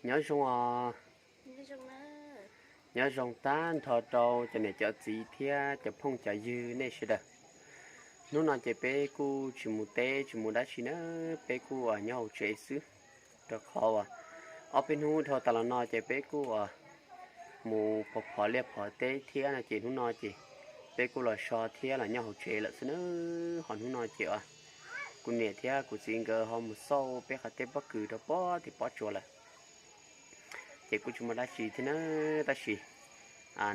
Nyob zoo os, nyob zoo tag nrho rau cov niam cov txiv thiab cov phooj cov ywg nej sawv daws. Hnub no ces peb kuj tsis mus teb tsis mus dab tsi na, peb kuj nyob hauv tsev xwb. Rau qhov uas ob peb hnub dhau tas los no ces peb kuj mus phov phov liaj phov teb thiab no ces hnub no ces peb kuj los so thiab los nyob hauv tsev lawm xwb na. Ho hnub no ces kuv niam thiab kuv txiv nkawd ho mus xauj peb qhov teb pob kws rau pob tim pob tsuas lawm. Ces kuj tsis muaj dab tsi thiab na, tab sis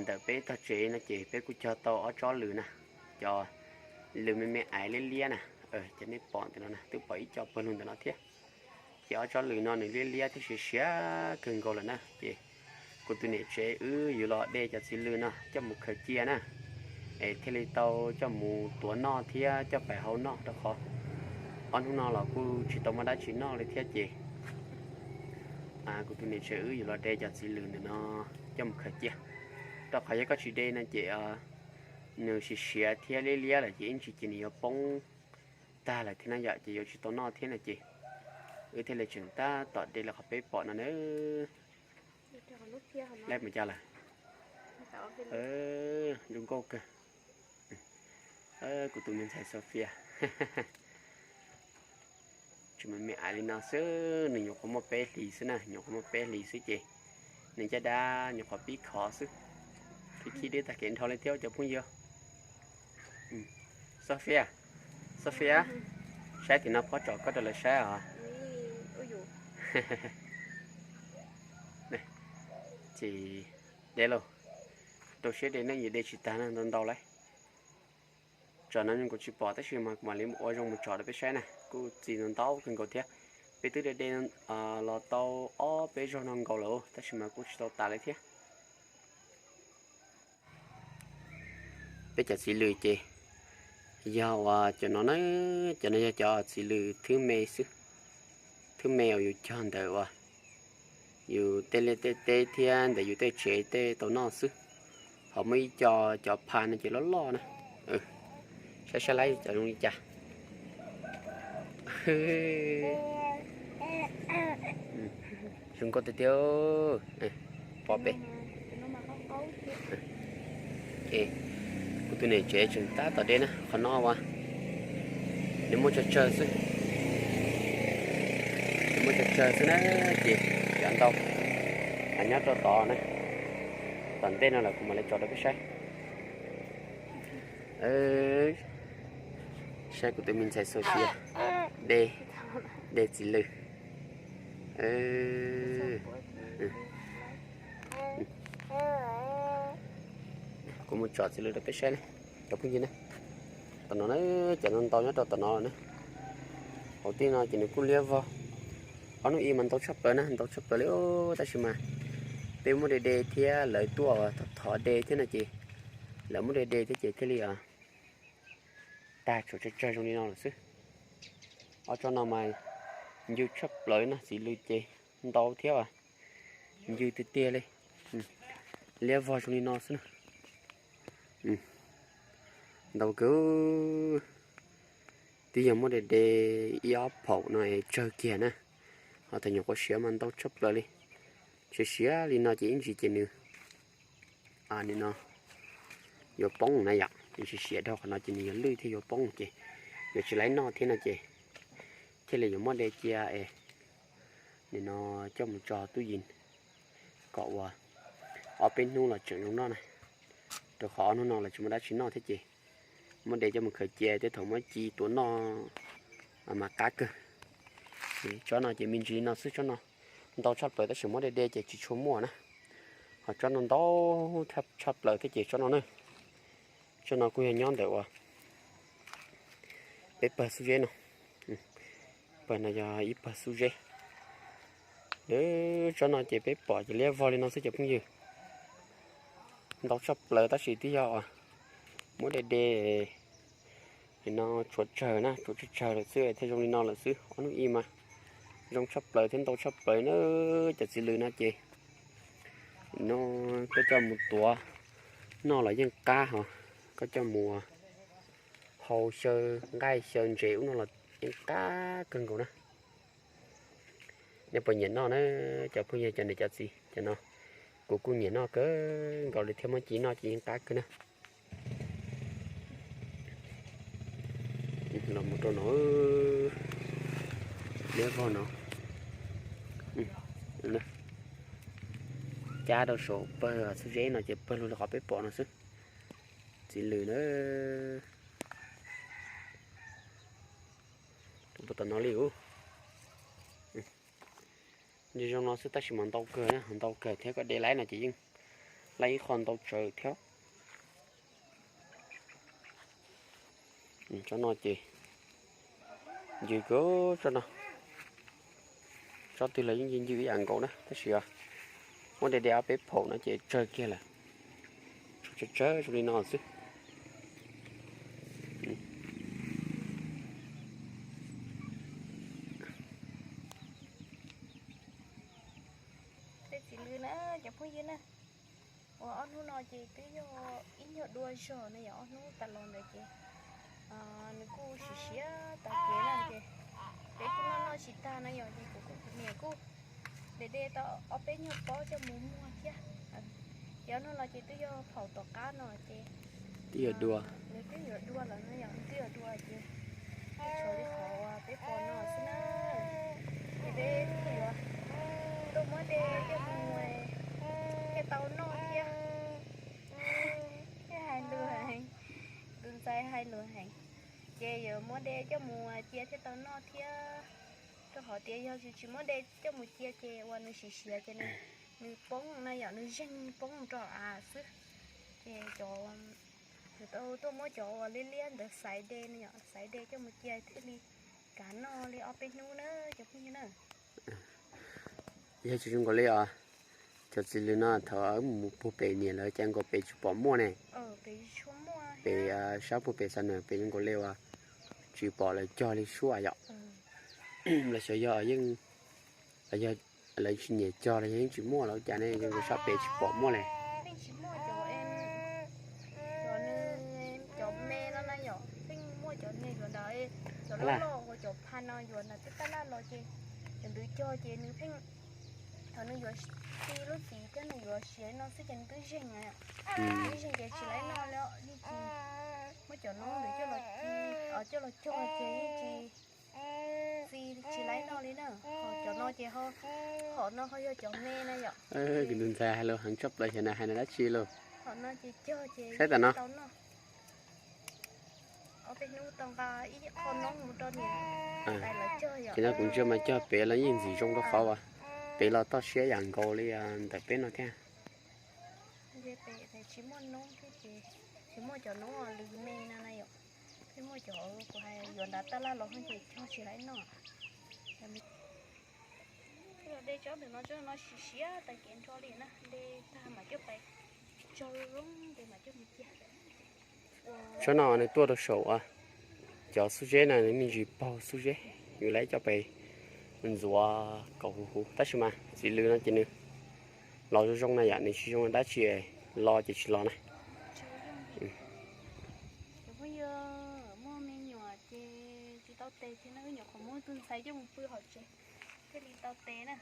ntawm peb tog tsev no ces peb kuj cog tau ob tsob lws na, cov lws me me aiv liab liab na, cov nej pom ntawm no na, twb pom ib co pawg lug ntawm no thiab. Ces ob tsob lws no nws liab liab thiab siav siav kawg nkaus lawm na, ces kuv tus niam tsev wb yuav los de cov txiv lws no coj mus khaws cia na, es thiaj li tau coj mus tuav noj thiab coj pais hau noj rau qhov ob hnub no los kuj tsis tau muaj dab tsi noj li thiab ces kuv tus niam tsev wb yuav los de cov txiv lws ntawm no coj mus khaws cia, rau qhov yog koj tsis de no ces nws siav siav thiab liab liab lawm ces ib ntsis ces nws yuav poob tag lawm thiab na yom, ces yuav tsis tau noj thiab no ces wb thiaj li tseem tab tom de li qhov peb pom no na. Lab mus cas lawm? Zoo nkauj kawg. Kuv tus me ntxhais Sophia tseem me me aiv li no xwb, nws nyuam qhuav muaj peb hlis xwb na, nyuam qhuav muaj peb hlis xwb ces nws caj dab nyuam qhuav pib khov xwb. Khib khib dib tag kev nrho li thiab cov phooj ywg. Sophia, Sophia, saib tim no phob tsom koj rau lawv saib os. Ces de lauj, rau siab de ne, yus de tsis tag na, ntau ntau lauj. Tsom no kuv tsis pom tab sis mas kuv mam li ua zoo mus tsom rau peb saib na, kuj txi ntau ntau kawg nkaus thiab. Peb twb de de los tau ob peb zaug no nkaus lawm tab sis mas kuj tsis tau tas li thiab. Peb cov txiv lws ces yog uas cov no na, cov no yog cov txiv lws thwb me xwb, thwb me uas yus cog ntawm uas yus tej liaj tej teb thiab ntawm yus tej tsev tej tau noj xwb. Ho muaj ib co cov pha no ces loj loj na. Saib saib laib cov zoo li cas. Zoo nkauj tiag tiag. Pom peb. Kuv tus niam tsev tseem tab tom de na, qhov no as nws muaj tsawg tsawg xwb, nws muaj tsawg tsawg xwb na, ces cov ntau nyob rau tod na. Tom ntej no lawm kuv mam li tso rau peb saib. Saib kuv tus me ntxhais Sophia de, de txiv lws. Kuv mus tsom txiv lws rau peb saib na, cov phooj ywg na. Tom no na, cov no ntau nyob rau tom no na. Hauv tij no ces nws kuj liab vog. Ob hnub ib mas ntau tshaj plaws na, ntau tshaj plaws li tab sis mas peb muab de de thiab lawv tuaj thov thov de thiab no ces lawv muab de de thiab ces thiaj li tag tshuav tsawg tsawg zoo li no lawm xwb. Ob tsob no mas ncw tshaj plaws na, txiv lws ces ntau thiab as, ncw tiag tiag li. Liab vog zoo li no xwb na. Ntau kawg. Twb yog muab de de ib ob phaum no es tsawg kiag na, ho thaum nyuam qhuav siav mas ntau tshaj plaws li. Siav siav li no ces ib ntsis ces nws, nim no yuav poob na yom, nws siav siav dhau qhov no ces nws yuav lwj thiab yuav poob ces yuav tsis laib noj thiab no ces thiaj li yuav muab de cia es nim no coj mus tso tub yees kom ua ob peb hnub los tseem zoo noj na. Rau qhov ob hnub no los tsis muaj dab tsi noj thiab ces muab de coj mus khaws cia tej thaum muab ci tuav noj mas qab kawg. Tsob no ces me ntsis no xwb, tsob no ntau tshaj plaws tab sis muab de de ces tsis tshua muaj na. Ho tsob no ntau tshaj plaws thiab ces tsob no na, tsob no kuj yog nyob ntawm uas peb pawg xub zeb no. Pawg no yog ib pawg xub zeb. Tsob no ces peb pom ces liab vog li no xwb cov phooj ywg. Ntau tshaj plaws tab sis twb yog muab de de no tshuav tsawg na, tshuav tsawg tsawg lawm xwb thiaj zoo li no lawm xwb. Ob hnub ib mas zoo tshaj plaws thiab ntau tshaj plaws na. Cov txiv lws no ces no koj coj mus tuav noj los yeej qab, ho koj coj mus hau xyaw nqaij xyaw ntses ub no los yeej qab kawg nkaus na. Nej puas nyiam noj na cov phooj ywg cov niam cov txiv? Cov no kuv kuj nyiam noj kawg nkaus li thiab, muab ci noj ces yeej qab kawg na. Los mus rau no, liab vog no, cab rau saum pawg xub zeb no ces pawg lug li qhov peb pom no xwb. Txiv lws na, tus puas tom no li ub. Zoo no xwb tab sis mas ntau kawg na, ntau kawg thiab, koj de laib no ces yeej laib ib qho ntau tsawv thiab. Tsob no ces ncw kawg, tsob no, tsob twg los yeej ncw ncw ib yam nkaus na, tab sis muab de de ob peb phaum no ces tsawg kiag lawm. Tsawg tsawg zoo li no xwb. Tej txiv lws na cov phooj ywg na, uas ob hnub no ces twb yog ib nyuag dua zog na yom, ob hnub tas los ntawd ces nws kuj siav siav tas kev na ces peb kuj noj noj tsis tag na yom, ces kuv kuj niam kuj de de tau ob peb nyuag pob coj mus muag thiab. Ces ob hnub no ces twb yog phaum tom qab no ces twb yuav dua, nws twb yuav dua lawm no yom, nws twb yuav dua ces tshuav li qhov peb pom no xwb na. Ces peb yuav tuaj muab de coj mus thiaj tau noj thiab. Thiaj hais lus heev, tus ntxhais hais lus heev. Ces yuav muab de coj mus cia thiaj tau noj thiab. Rau qhov tias yog tsis tsis muab de coj mus cia ces uas nws siav siav ces nws poob na yom, nws zeeg poob rau av xwb. Ces cov, yuav tau tuaj muab cov uas liab liab ntawd xaiv de na yom, xaiv de coj mus cia thiaj li kav noj li ob peb hnub na cov phooj ywg na. Yog tsis zoo nkaus li os, cov txiv lws no thaum wb mus puag pem niam lawv cas nkaus pem tsis pom muaj ne. Pem sab puag pem xa nws pem zoo nkaus li uas tsis pom lawv cog li suab yom. Los xyov yog yeej, los yog lawv tsis nyiam cog los yog yeej tsis muaj los cas ne, zoo nkaus sab pem tsis pom muaj li. Cov me no na yom, pheej muaj cov me yuav ntawd, cov loj loj uas cov pha no yuav ntawd twb tab laj los ces cov ntawd cog ces nws pheej, thaum nws yuav txi lub txiv thiab nws yuav siav no xwb ces nws twb zeeg, twb zeeg ces tsis laib noj li, yeej tsis muab cov noob ntawd coj los, coj los cog ces yeej tsis txi, tsis laib noj li na. Cov no ces, qhov no ho yog cov me na yom. Kuv tus ntxhais hais lus heev tshaj plaws xyov nws hais no dab tsi lauj. Qhov no ces cog ces saib tas no. Ob peb hnub tau nqa ib qho noob mus rau niam, ces no kuv ntsia mas cog pem los yeej ntxim zoo rau qhov uas pem los toj siab yam nkaus li ntawm peb no thiab. Tsis muaj noob thiab ces tsis muaj cov noob lws me no na yom. Pheej muaj cov kuv hais yuav nrad tab laj los ces cog tsis laib noj. De tsob ntawm no, tsob no siav siav tas kev nrho li na, de tag mam coj pais tsau zoo, de mam coj mus cia. Tsob no nws tuaj rau saum cov xub zeb na, nws me ntsis paug xub zeb, yus lawv coj pem ntxuav kaus huv huv, tab sis mas txiv lws no ces nws los zoo zoo na yom, nws tsis zoo dab tsi, los ces tsis los na. Cov phooj ywg, muaj me nyuam ces tsis tau tes thiab na, wb nyuam qhuav muab tus ntxhais coj mus pw hauv tsev thiaj li tau tes na.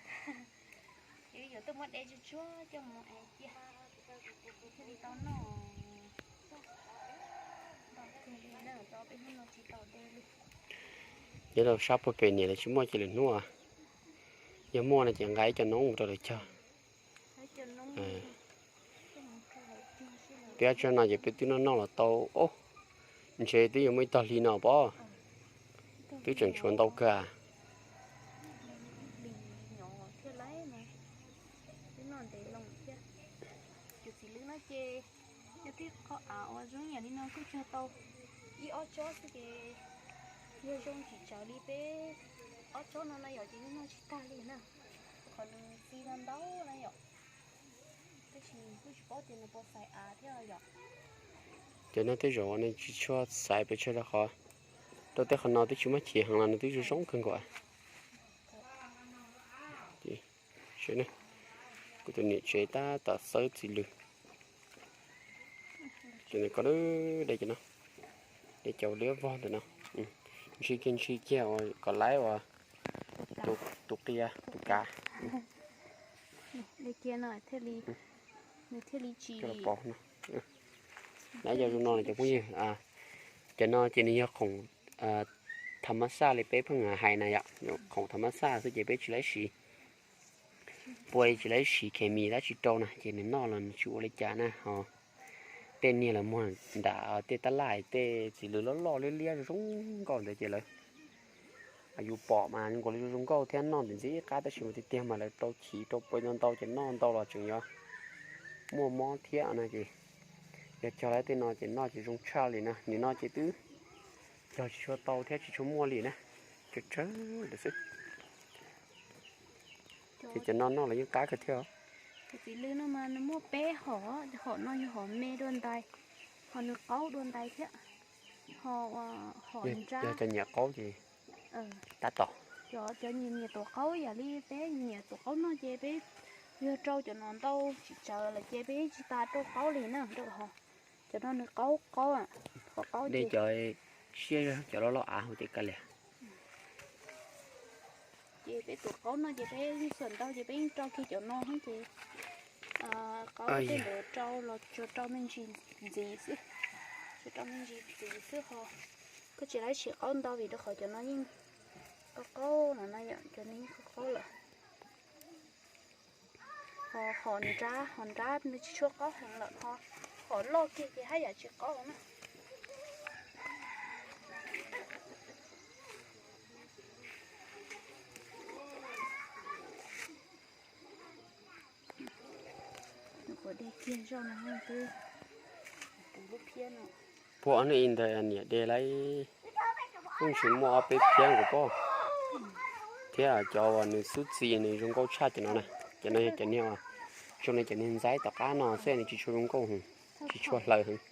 Ces wb yuav tuaj muab de tsuag tsuag coj mus cia thiaj li tau noj. Nyob rau sab puag pem niam lawv tsis muaj cia lwm hnub, yog muaj no ces nqa ib co noob mus rau lawv cog. Peb ob tsob no ces peb twb noj noj los tau ob, ntshe twb yuav muaj ib tog hli no pob, twb tseem tshuav ntau kawg. Yog tib qho av uas zoo yam li no kuj cog tau ib ob tsob xwb ces yog zoo tsis tsawv li peb ob tsob no na yom, ces noj tsis tag li na, qhov nws txi no ntau na yom. Tab sis kuj tsis paub tias nws puas xaiv av thiab yom. Ces no tej zaum nws tsis tshua xaiv pes tsawg rau qhov rau tej qhov no twb tsis muaj chiv heev los nws twb zoo zoo kawg nkaus. Kuv tus niam tsev tab tom xawb txiv lws. Ces nws ko de cov no, de cov liab vog ntawm no, ntshis kiag ntshis kiag uas kom laib uas tus qia tus kav. Nws thiaj li tsis pov no. Lawv yog zoo no cov phooj ywg. Cov no ces nws yog khoom tham mas xaj li peb pheej hais na yom, khoom tham mas xaj xwb ces peb tsis laib siv, pua tsis laib siv khes mis dab tsi rau na ces nws noj los nws tsis ua li cas na ho. Tej niag lawv muag nram tej tab laj tej txiv lws loj loj liab liab zoo nkauj ntawd ces lawv yus pom mas nkaus li zoo nkauj thiab noj ntxim ntxim qab tab sis mas tiag tiag mas lawv rau chiv rau pua ntau ntau ces noj ntau los tseem yuav muaj mob thiab no ces yog cog lawv tej no ces noj ces zoo tshaj li na. Nim no ces twb cog tsis tshua tau thiab tsis tshua muaj li na, tsawg tsawg lawm xwb. Ces cov no noj los yeej qab kawg thiab. Cov txiv lws no mas nws muaj peb hom, hom no yog hom me dua ntais, hom nws qaub dua ntais thiab, hom nrab. Yog cov nyiam qaub ces tab tom. Cov nyiam nyiam tuav qaub yam li peb nyiam tuav qaub no ces peb yog rau cov no ntau tsis tsawg lawm ces peb tsis tas rau qaub li na. Cov no nws qaub qaub, qhov qaub ces cov siab cov loj loj av hauv ces kav liam. Ces peb tuav qaub no ces peb yeej xam ntau ces peb yeej rau kiag cov no xwb ces qaub tej ntawd rau los tsuas rau me ntsis ntxiv xwb, tsuas rau me ntsis ntxiv xwb ho. Koj tsis laib siv qaub ntau vim rau qhov cov no yeej qaub qaub no na yom, cov no yeej qaub qaub lawm. Ho hom nrab, hom nrab nws tsis tshua qaub heev lawm ho, hom loj kiag ces haj yam tsis qaub na. Puag ob hnub ib ntawd niam de laib, kuj tsis muaj ob peb phiab nkaus pob, thiab cov uas nws xub txis nws zoo nkauj tshaj cov no na. Cov no yog cov niag, zoo li cov niag ntxaib tom qab no xwb nws tsis tshua zoo nkauj heev, tsis tshua hlaws heev.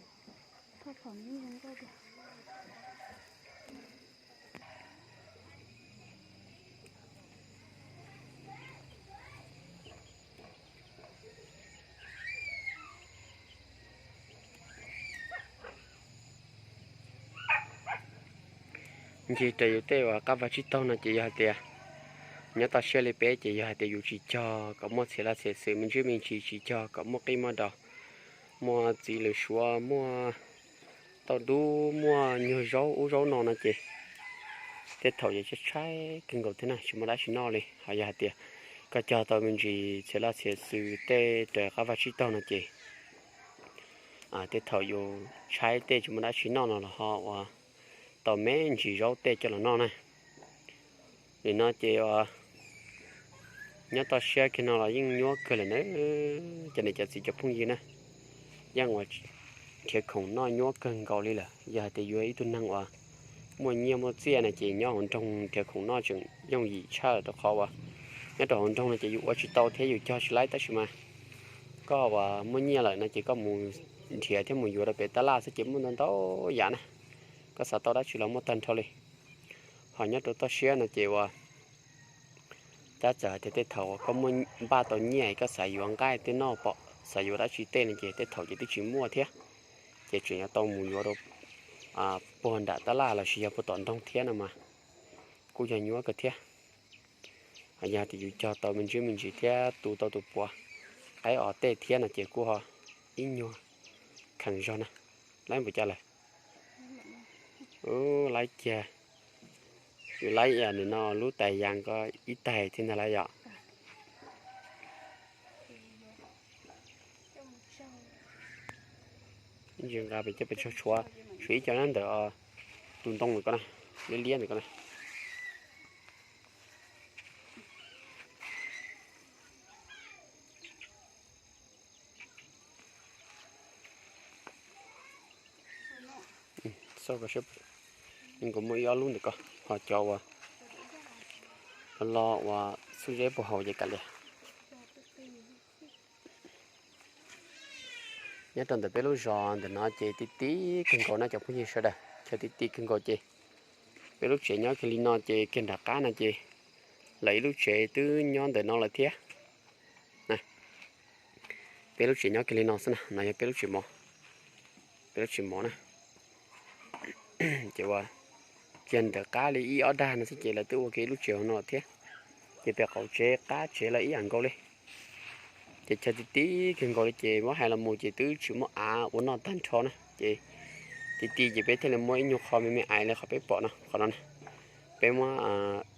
Ncig raws yus tej uas qab vaj tsib taug no ces yog hais tias nyob toj siab li peb ces yog hais tias yus tsis cog kom muaj txhia laj txhia xwm me ntsis me ntsis, tsis cog kom muaj qij muaj dos, muaj txiv lws suav, muaj tauj dub, muaj nyuag zaub ub zaub no no ces tej thaum ces tshaib tshaib kawg nkaus thiab na, tsis muaj dab tsi noj li. Ho yog hais tias koj cog tau me ntsis txhia laj txhia xwm tej raws qab vaj tsib taug no ces tej thaum yus tshaib tej tsis muaj dab tsi noj no los ho ua tau me ntsis zaub tej coj los noj na. Nim no ces nyob toj siab kiag no los yeej nyuab kawg lawm na, cov niam cov txiv cov phooj ywg na. Yeej ua nrhiav khoom noj nyuab kawg nkaus li lawm. Yog hais tias yus ib tug neeg uas muaj nyiaj muaj txiaj no ces nyob hauv nroog nrhiav khoom noj tseem yooj yim tshaj rau qhov uas nyob rau hauv nroog no ces yus ua tsis tau thiab yus cog tsis laib tab sis mas koj uas muaj nyiaj lawm no ces koj mus nrhiav thiab mus yuav rau pem tab laj xwb ces muaj ntau ntau yam na. Koj xav tau dab tsi los muaj tag nrho li. Ho nyob rau toj siab no ces uas tab txawm hais tias tej thaum uas koj muaj npaj tau nyiaj koj xav yuav nqaij tej noj pom xav yuav dab tsi tej no ces tej thaum ces twb tsis muaj thiab, ces tseem yuav tau mus yuav rau puag nram tab laj los sis yog puag tom nroog thiab no mas kuj yog nyuab kawg thiab. Yog tias yus cog tau me ntsis me ntsis thiab tu tau tus puav qaib os tej thiab no ces kuj ho ib nyuag kheev zog na. Laib npaum cas lawm? Laib kiag, yus laib ib yam no lub tais yas ko ib tais thiab ntag lauj yom. Ntsis nqa pes coj pes tsawg tshuav, tshuav ib co nyob ntawm tus ntoo ntawm ko na, liab liab ntawm ko na. Xauj ko seb, nkaus muaj ib ob lub ntawm ko, ho cov uas lo uas xub zeb puag hauv ces kav liam. Nyob rau ntawm peb lub zos ntawm no ces ti ti kawg nkaus na cov phooj ywg sawv daws, chaw ti ti kawg nkaus ces peb lub tsev nyob kiag li no ces kiag nram qab no ces lawv ib lub tsev twb nyob ntawm no lawm thiab. Peb lub tsev nyob kiag li no xwb na, no yog peb lub tsev mov, peb lub tsev mov na. Ces ua kiag ntawm qab li ib ob dag no xwb ces lawv twb ua kiag ib lub tsev hauv no lawm thiab. Ces pem qaum tsev qab tsev los ib yam nkaus li. Ces chaw ti ti kawg nkaus li ces muab hais los mus ces twb tsis muaj av ua noj tag nrho na ces ti ti ces peb thiaj li muab ib nyuag qho me me aiv li qhov peb pom no qhov no na. Peb muab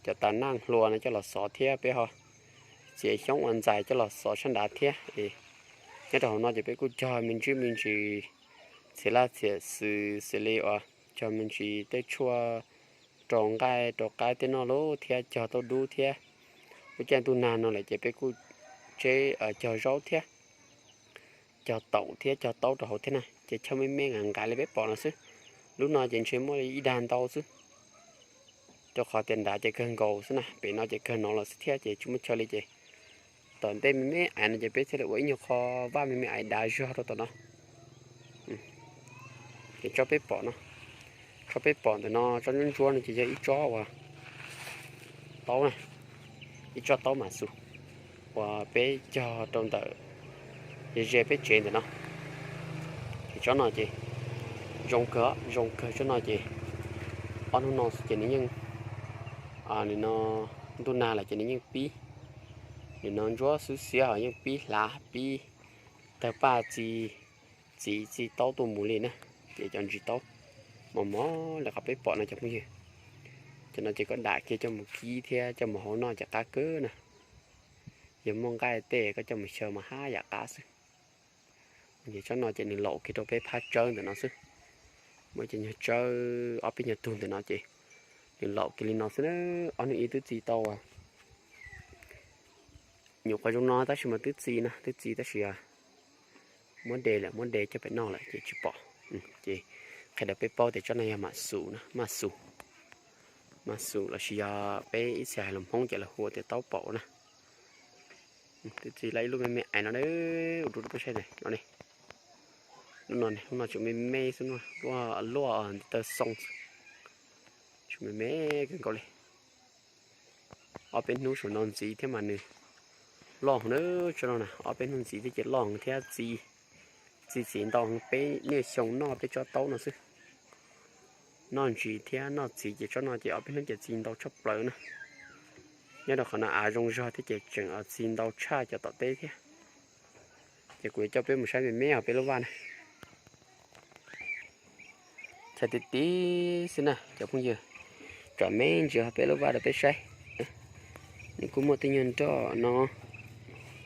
cov tas naj hlua no coj los xov thiab peb ho txiav xyoob ua ntxais coj los xov sab nrad thiab. Nyob rau hauv no ces peb kuj cog me ntsis me ntsis txiv laj txiv xwm xws li uas cog me ntsis tej tshuaj rau nqaij rau qaib tej noj lub thiab cog tauj dub thiab. Lub caij ntuj nag no lawm ces peb kuj tseb cog zaub thiab cog taum thiab cog taub rau hauv thiab na ces chaw me me nqaim nqaim li peb pom no xwb. Lub no ces ntshe muaj li ib dag ntau xwb rau qhov tias nrad ces kawg nkaus xwb na, pem no ces kawg no los xwb thiab ces tsis muaj chaw li ces tom ntej me me aiv no ces peb thiaj li ua ib nyuag qho vaj me me aiv dav zog rau tom no. Ces tsob peb pom no, tsob peb pom ntawm no tsob ntsuab ntsuab no ces yog ib tsob uas taub na, ib tsob taub mas xus uas peb cog rau ntawm ze ze peb tsev ntawm no. Ces tsob no ces zoo kawg zoo kawg tsob no ces ob hnub no xwb ces nws yeej, nws no ntuj nag lawm ces nws yeej pib, nws no ntsuab xwb xiab ho yeej pib hlav pib tawg paj txi txiv txi taub tuaj mus li na. Ces cov ntsis taub mos mos li qhov peb pom no cov phooj ywg. Cov no ces koj dam kiag coj mus kib thiab coj mus hau noj ces qab kawg na. Yog muaj nqaij tej koj coj mus xyaw mas haj yam qab xwb. Ces tsob no ces nws laum kiag rau peb phab tsawb ntawm no xwb. Muaj cov nyuag tsawb ob peb nyuag tug ntawm no ces nws laum kiag li no xwb na. Ob hnub ib twb txi tau nyuam qhuav zoo no tab sis mas twb txi na, twb txi tab sis muab de lawm, muab de coj pem noj lawm ces tsis pom. Ces qhia rau peb paub tias tsob no yog mam xus na, maj xus, maj xus lossis yog peb ib txhia hais lus Hmoob ces lawv hu tias taub paum na. Twb txi lawm ib lub me me aiv no ua rau peb saib no ne. Lub no, lub no tseem me me xwb, luaj luaj nti taw xoo xwb, tseem me me kawg nkaus li. Ob peb hnub saum no ntxiv thiab mas nws loj heev na, tsob no na, ob peb hnub ntxiv thiab ces loj heev thiab txi, txi txiv ntau heev, peb niaj xyoo noj peb tsob taub no xwb. Noj ntsis thiab noj txiv ces tsob no ces ob peb hnub ces txi ntau tshaj plaws na. Nyob rau qhov no av zoo zog thiab ces tseem txi ntau tshaj cov tom teb thiab. Ces kuv yuav coj peb mus saib me me hauv peb lub vaj na. Chaw ti ti xwb na cov phooj ywg, tsom me ntsis hauv peb lub vaj rau peb saib. Nws kuj muaj tej nyuag nroj no,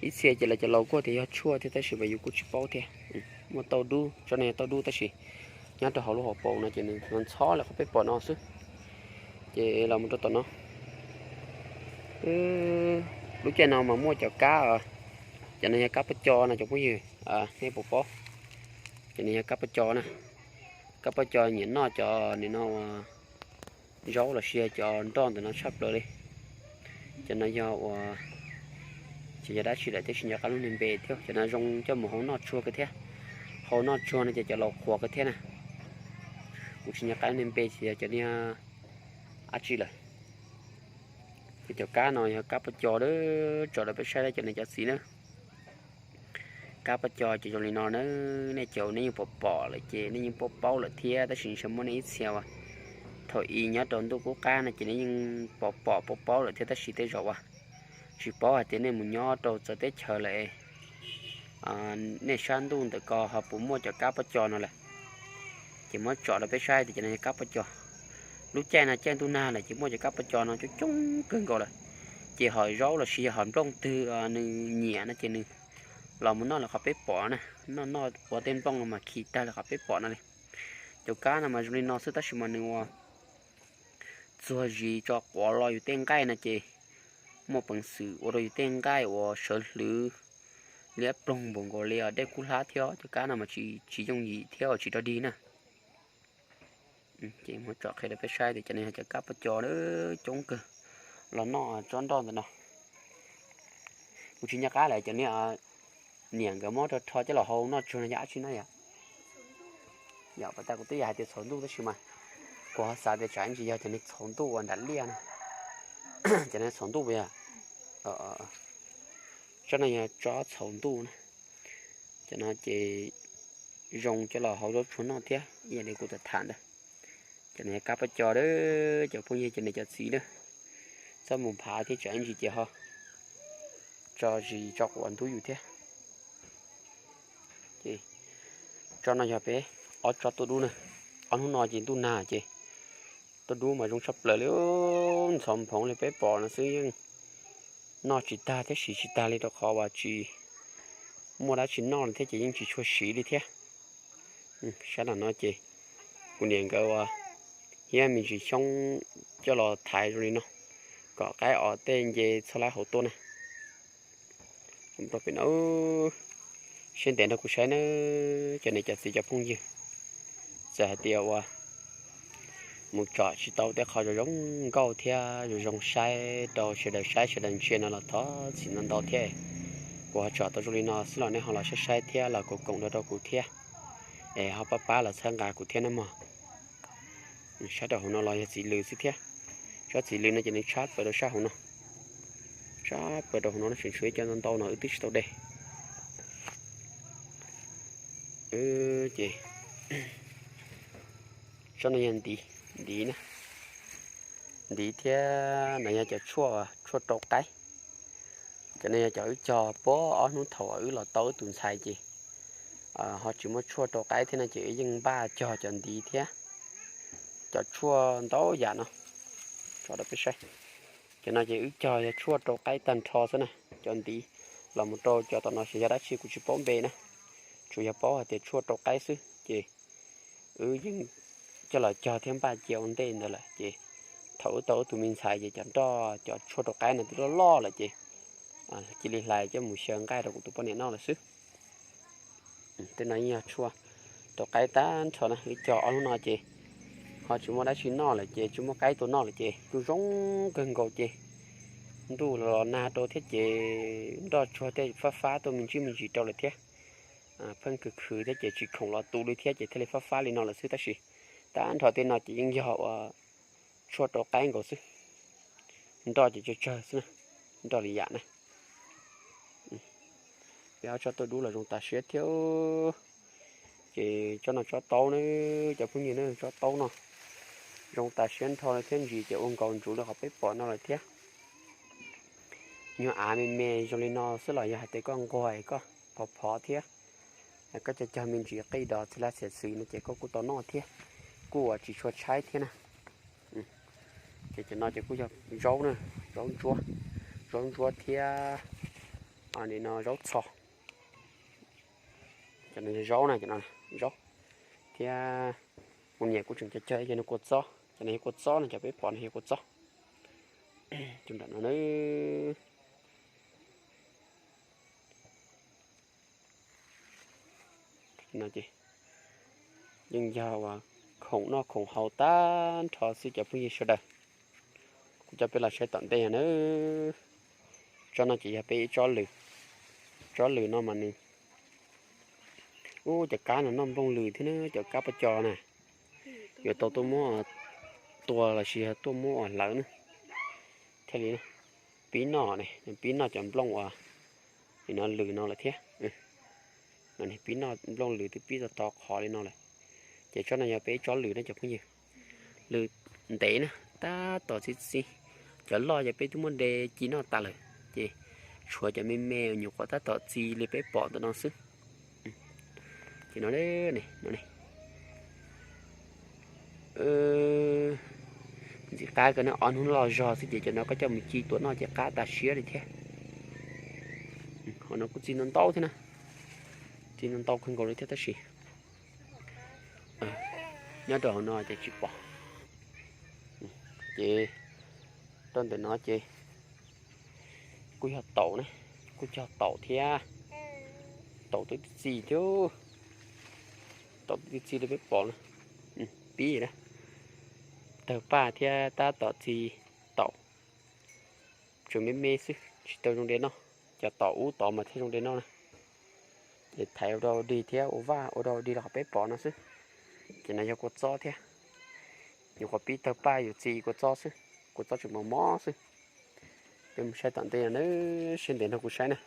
ib txhia ces lawv cov laus kuj tias yog tshuaj thiab tab sis mas yus kuj tsis paub thiab. Muaj tauj dub, tsob no yog tauj dub tab sis nyob rau hauv lub hauv paus no ces nws ntxhov li qhov peb pom no xwb. Ces los mus rau tom no, lub caij no mas muaj cov kab, cov no yog kab poj co no cov phooj ywg, nej puas paub? Cov no yog kab poj co na. Kab poj co nyiam noj cov nim no ua zaub los sis cov nroj ntawm no tshaj plaws li. Cov no yog ua, tsis yog dab tsi lawm tab sis nco qab lub niag npe thiab. Cov no zoo coj mus hau noj tsuag kawg thiab. Hau noj tsuag no ces cov laus qhuas kawg thiab na. Kuv tsis nco qab lub niag npe tsis yog cov niag dab tsi lawm. Ces cov kab no yog kab poj co, tso rau peb saib cov niag cov txiv na. Kab poj co ces zoo li no na, nej cov nej yeej pom pom lawm ces nej yeej paub paub lawm thiab tab sis ntshe muaj nej ib txhia uas thaum ub nyob rau ntuj qub qab no ces nej yeej pom pom paub paub lawm thiab tab sis tej zaum uas tsis paub hais tias nej mus nyob rau txawv teb chaws lawm, nej sab ntuj ntawm ko ho puas muaj cov kab poj co no lawm. Ces muab tso rau peb saib tias cov no yog kab poj co. Lub caij no caij ntuj nag lawm ces muaj cov kab poj co no coob coob kawg nkaus lawm. Ces hom zaub los sis yog hom nplooj twg nws nyiam no ces nws los mus noj li qhov peb pom na, noj noj ua tej nplooj no mas khi tag li qhov peb pom no li. Cov kab no mas zoo li no xwb tab sis mas nws ua txuag zis tso quav lo yus tej nqaij no ces muaj peev xwm ua rau yus tej nqaij uas sawv hlwv liab ploog npaum nkaus li dej kub hlab thiab. Cov kab no mas tsis yooj yim thiab uas tsis rog dig na. Ces muab tso qhia rau peb saib tias cov no yog cov kab poj co coob kawg los noj tsob nroj ntawm no. Kuv tsis nco qab lawm cov niag niam nkawd muab rho rho coj los hau noj tsuag no yog dab tsi na yom. Yog pas tas kuv twb yog hais tias txhuv ntuj tab sis mas kuv ho xav tias tsam ntsis yog cov niag txhuv ntuj uas nram liaj na. Cov niag txhuv ntuj puas yog? Tsob no yog tsob txhuv ntuj na. Cov no ces zoo coj los hau zaub tsuag noj thiab ib yam li kuv tham tham ntawd. Cov no yog kab poj co a, cov phooj ywg cov niam cov txiv a. Txhob mus phav thiab tsam ib ntsis ces ho tso zis tso quav ntub yus thiab. Ces tsob no yog peb ob tsob tuaj dub na. Ob hnub no ces ntuj nag ces tuaj dub mas zoo tshaj plaws li, ntxhov nphoov li peb pom no xwb yeej noj tsis tag thiab siv tsis tag li rau qhov uas tsis muaj dab tsi noj li thiab ces yeej tsis tshua siv li thiab. Sab nram no ces kuv niam nkawd ua hiab me ntsis xyoob coj los thaiv zoo li no kom qaib os tej nce txhoj lab hauv tuaj na. Pem no siab ntev nrog kuv saib nawb cov niam cov txiv cov phooj ywg. Txawm hais tias uas mus tsom tsis tau tej qhov zoo zoo nkauj thiab zoo zoo saib rau sawv daws saib sawv daws ntsia no los thov txim ntau ntau thiab. Kuv ho tsom tau zoo li no xwb los nej ho los saib saib thiab los koom koom nrog rau kuv thiab, es ho pab pab los txhawb nqa kuv thiab nawb mog. Sab rau hauv no los yog txiv lws xwb thiab. Tsob txiv lws no ces nws tshab plaws rau sab hauv no, tshab plaws rau hauv no, no tseem tshuav ib co ntau ntau no wb twb tsis tau de. Ces tsob no yog ntiv, ntiv na, ntiv thiab no yog cov tshuaj, tshuaj rau qaib. Cov no yog cov wb cog puag ob hnub thaum uas wb los tau wb tus ntxhais ces ho tsis muaj tshuaj rau qaib thiab no ces wb yeej npaj cog cov ntiv thiab cov tshuaj ntau yam no tso rau peb saib. Cov no ces wb cog yog tshuaj rau qaib tag nrho xwb na. Cov ntiv los mus rau cov tom no xyov yog dab tsi kuv tsis paub npe na, tsuas yog paub hais tias tshuaj rau qaib xwb ces wb yeej coj los cog thiab npaj cia ua ntej ntawd lawm ces thaum wb tau wb tus me ntxhais ces cov nroj cov tshuaj rau qaib no twb loj loj lawm ces cia li hlais coj mus xyaw nqaij rau kuv tus poj niam noj lawm xwb. Tej no yeej yog tshuaj rau qaib tag nrho na, wb cog ob hnub no ces ho tsis muaj dab tsi noj lawm ces tsis muaj qaib tua noj lawm ces kuj zoo kawg nkaus ces ntuj los nag rau thiab ces nroj tsuag thiaj fab fab tuaj me ntsis me ntsis rau lawm thiab. Pheej khwv khwv thiab ces tsis khoom los tu li thiab ces thiaj li fab fab li no lawm xwb tab sis tag nrho tej no ces yeej yog uas tshuaj rau qaib nkaus xwb. Nroj ces tsawg tsawg xwb na, nroj li yam na. Peb ob tsob tuaj dub los zoo tas siab thiab. Ces tsob no tsob taub na, cov phooj ywg na, tsob taub no zoo tas siab nrho li thiab ntsis ces ua nkaus ntsuv li qhov peb pom no lawm thiab. Nyuag av me me zoo li no xwb los yog hais tias koj nquag koj phov phov thiab koj cog cog me ntsis qij dos txhij laj txhia xwm no ces koj kuj tau noj thiab, kuj uas tsis tshua tshaib thiab na. Ces cov no ces kuj yog zaub na, zaub ntsuab, zaub ntsuab thiab no zaub txho. Cov no yog zaub na, cov no zaub thiab kuv niam kuj tseem cog cog ib co no kua txob, cov no yog kua txob no, cov peb pom no yog kua txob. Tus nram no na. Yeej yog uas khoom noj khoom haus tag nrho xwb cov phooj ywg sawv daws. Kuv coj peb los saib tom ntej no na. Tsob no ces yog peb ib tsob lws. Tsob lws no mas nws, ub, cov kab no noj nplooj lws thiab na, cov kab poj co na. Yuav tau tuaj muab tua los sis yog tuaj muab ua hlawv na thiaj li pib noj ne, pib noj cov nplooj uas nim no lws no lawm thiab. Pib noj nplooj lws twb pib tau qhov li no lawm. Ces tsob no yog peb tsob lws na cov phooj ywg. Lws ntev na, tab tom txi txiv. Cov loj ces peb twb muab de ci noj tas lawm, ces tshuav cov me me nyuam qhuav tab tom txi li peb pom ntawm no xwb. Ces no, no ntxim qab kawg na, ob hnub loj zog xwb ces cov no koj coj mus ci tua noj ces qab tas siab li thiab. Hauv no kuj txi ntau ntau thiab na, txi ntau ntau kawg nkaus li thiab tab sis nyob rau hauv no ces tsis pom. Ces rau ntawm no ces kuj yog taum na, kuj cog taum thiab. Taum twb txi thiab, taum twb txi li peb pom na, pib na. Tawg paj thiab tab tom txi taum, tsuas me me xwb tsis tau zoo de noj. Cov taum ub tod mas thiaj zoo de noj na. Es thaiv ua dog ua dig thiab ua vaj ua dog ua dig los qhov peb pom no xwb. Ces no yog kua txob thiab. Nyuam qhuav pib tawg paj yuav txi kua txob xwb, kua txob tseem mos mos xwb. Peb mus saib tom ntej no na, siab ntev nrog kuv saib na.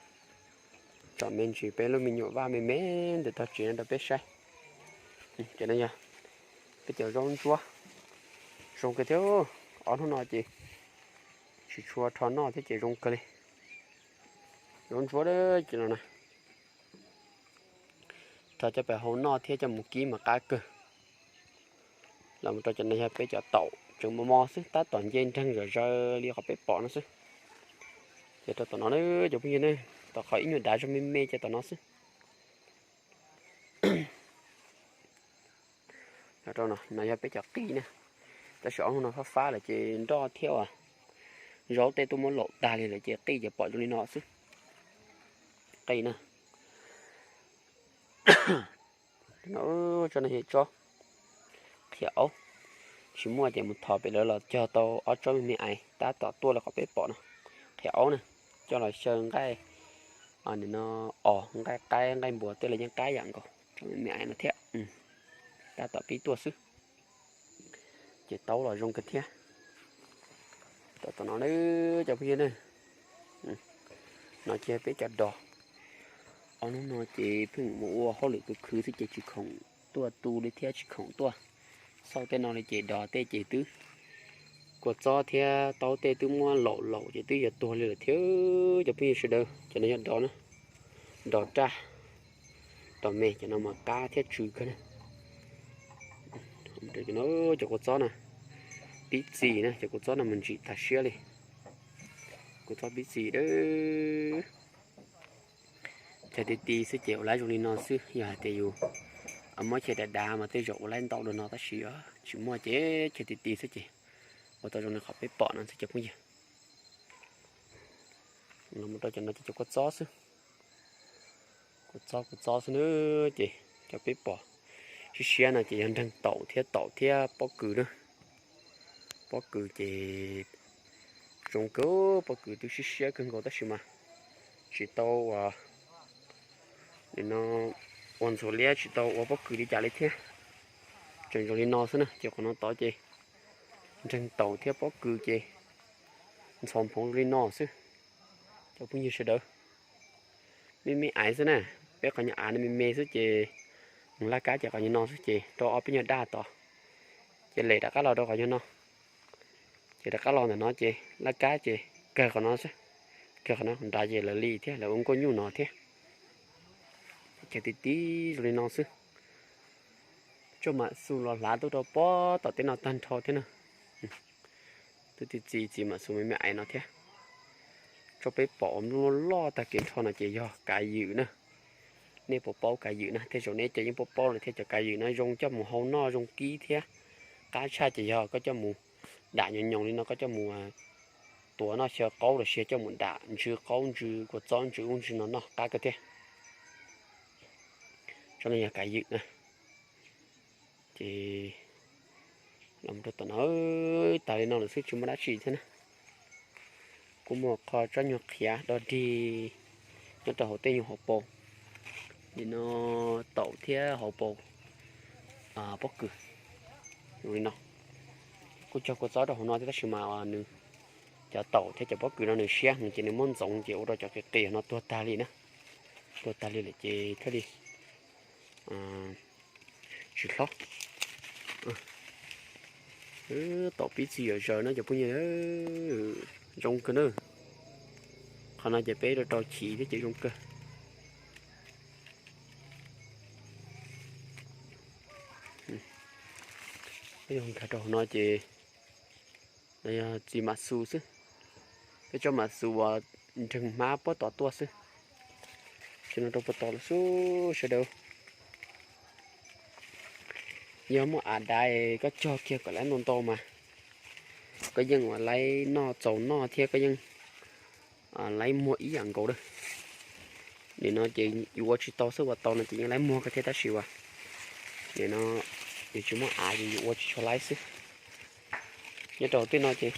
Tsom me ntsis peb lub me nyuam vaj me me ntawm tog tsev no rau peb saib. Ces no yog peb cov zaub ntsuab zoo kawg thiab. Ob hnub no ces tsis Tsis tshua rho noj thiab ces zoo kawg li. Zoo ntsuab dab tsi no na. Rho coj pem hau noj thiab coj mus kib mas qab kawg. Los mus rau cov no yog peb cov taum tseem mos mos xwb, tab tom nce nreeg zom zaws li qhov peb pom no xwb. Ces rau tom no na cov phooj ywg ne, tom qhov ib nyuag dav zog me me ces tom no xwb. Rau no, no yog peb cov qij na, tab sis ob hnub no fab fab lawm ces nroj thiab uas zaub tej tuaj muab laum tag li lawm ces qij ces pom zoo li no xwb. Qij na, tsob no yog tsob qhia aub, tsis muaj ces mus thov pem lawv los cog tau ob tsob me me aiv tab tom tuaj li qhov peb pom no, qhia aub na, coj los xyaw nqaij, nim no os nqaij qaib nqaij npua tej los yeej qab yam nkaus, tsob me me aiv no thiab, tab tom pib tuaj xwb. Ces taub los zoo kawg thiab. Tom tom no na cov phooj ywg na, no ces peb cov dos. Ob hnub no ces pheej mus ua hauj lwm khwv khwv xwb ces tsis khoom tuaj tu li thiab tsis khoom tuaj xauj tej no li ces dos tej ces twb, kua txob thiab taub tej twb muab laum laum ces twb yuav tuag li lawm thiab cov phooj ywg sawv daws. Cov no yog dos na, dos raj, dos me, cov no mas qab thiab tsw kawg na. Cov kua txob na, pib txi na, cov kua txob no mas ntsim tag siab li. Kua txob pib txi dawb. Chaw ti ti xwb ces ua laib zoo li no xwb, yog hais tias yus muab chaw dav dav mas tej zaum ua laib ntau dua no tab sis tsis muaj ces chaw ti ti xwb ces ua tau zoo li qhov peb pom no xwb cov phooj ywg. Los mus rau cov no ces cov kua txob xwb, kua txob kua txob xwb na. Ces cov peb pom siab siab no ces yog nreeg taum thiab taum thiab pob kws na. Pob kws ces zoo kawg, pob kws twb siab siab kawg nkaus tab sis mas tsis tau ua, nim no ua ntxhuav liab tsis tau ua pob kws li cas li thiab. Tseem zoo li no xwb na ces qhov no tod ces nreeg taum thiab pob kws ces ntxhov nphoov zoo li no xwb. Cov phooj ywg sawv daws, me me aiv xwb na, peb qhov nyuag av no me me xwb ces mus laj kab ces qhov nyuag no xwb ces rau ob peb nyuag daj tod, ces lem rov qab los rau qhov nyuag no, ces rov qab los ntawm no ces laj kab ces kawg qhov no xwb, kawg qhov no nrad ces lawv li thiab lawv ua nkuaj nyuj no thiab. Ces ti ti zoo li no xwb. Tsob mam xus los hlav tuaj rau pob tom tej no tag nrho thiab na. Twb ti txiv txiv mam xus me me aiv no thiab. Tsob peb pom ua nplooj loj loj tag kev nrho no ces yog kav ywm na. Nej puas paub kav ywm na? Tej zaum nej cov yeej paub paub lawm thiab. Cov kav ywm no zoo coj mus hau noj zoo kib thiab. Qab tshaj ces yog koj coj mus dam nyoos nyoos li no koj coj mus tuav noj xyaw qaub los sis coj mus dam ntsw qaub ntsw kua txob ntsw ub ntsw no noj qab kawg thiab. Tsob no yog kav ywm na. Ces los rau tom no tas li no lawm xwb tsis muaj dab tsi thiab na. Kuj muaj qho tsob nyuag qhiav dog dig nyob rau hauv tej nyuag hauv paus. Nim no taum thiab hauv paus pob kws zoo li no. Kuj cog kua txob rau hauv no thiab tab sis mas nws, cov taum thiab cov pob kws no nws siab heev ces nws muab ntxoov ces ua rau cov qis qis no tuag tag li na. Tuag tag li lawm ces thiaj li tsis hlob. Taum pib txi yam zaws no cov phooj ywg, zoo kawg na. Qhov no ces peb rau rau chiv thiab ces zoo kawg. Peb yog nkag rau hauv no ces yog txiv mam xus xwb. Peb tsob mam xus uas nreeg hmab puab tod tuaj xwb. Ces no rau puag tod lawm xwb sawv daws. Yog muaj av dav koj cog kiag kom laib ntau ntau mas koj yeej ua laib noj txaus noj thiab koj yeej laib muag ib yam nkaus lawm. Nim no ces yus ua tsis tau xwb, ua tau no ces yeej laib muag kawg thiab tab sis as nim no yus tsis muaj av ces yus ua tsis tshua laib xwb. Nyob rau tej no ces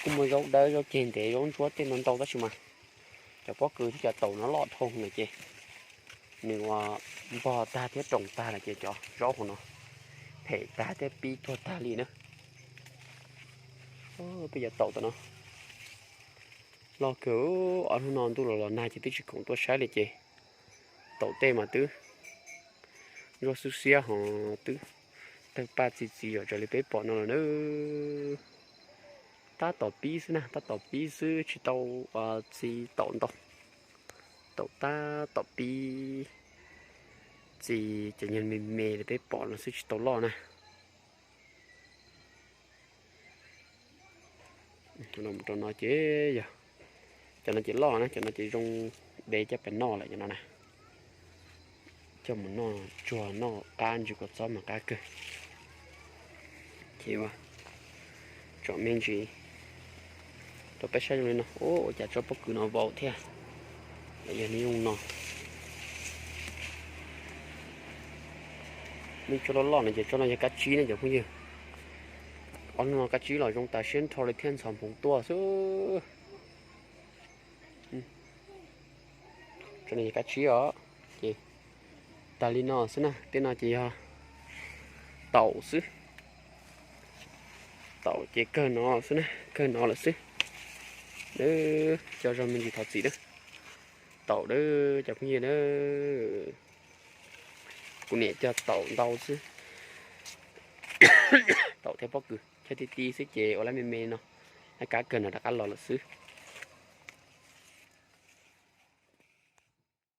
kuj muaj zaub dawb zaub ceg ntev zaub ntsuab tej no ntau tab sis mas cov pob kws thiab cov taum no loj dhau no ces nws ua npog tag thiab roos tag lawm ces cov zaub hauv no phem tag thiab pib tuag tag li na. Peb cov taum tom no loj kawg, ob hnub no ntuj los los nag ces twb tsis khoom tuaj saib li ces taum tej mas twb ntsuab xwb xiab ho twb tawg paj txi txiv yam raws li peb pom no lawm na. tab tom pib xwb na, tab tom pib xwb tsis tau txi taum ntau. Taum tab tom pib txi, cov nyuag me me peb pom no xwb tsis tau loj na. Rau no ces yog, cov no ces loj na, cov no ces zoo de coj pais noj lawm cov no na. Coj mus noj tsuag noj qab ntsis kua txob mas qab kawg. Ces ua tsom me ntsis rau peb saib zoo li no. Ua cas tsob pob kws no vau thiab, los yog nws zoo no. Nej tsob loj loj no ces tsob no yog kab tsib ne cov phooj ywg. Ob hnub no kab tsib los zoo tas siab nrho li thiab ntxhov nphoov tuaj xwb. Tsob no yog kab tsib os. Ces tag li no xwb na, tej no ces yog taum xwb. Taum ces kawg no xwb na, kawg no lawm xwb. Coj zoo me ntsis thov txim na. Taum dawb cov phooj ywg na. Kuv niam cog taum ntau xwb. Taum thiab pob kws cog ti ti xwb ces ua lab me me no, lab kab kawg no rov qab los lawm xwb.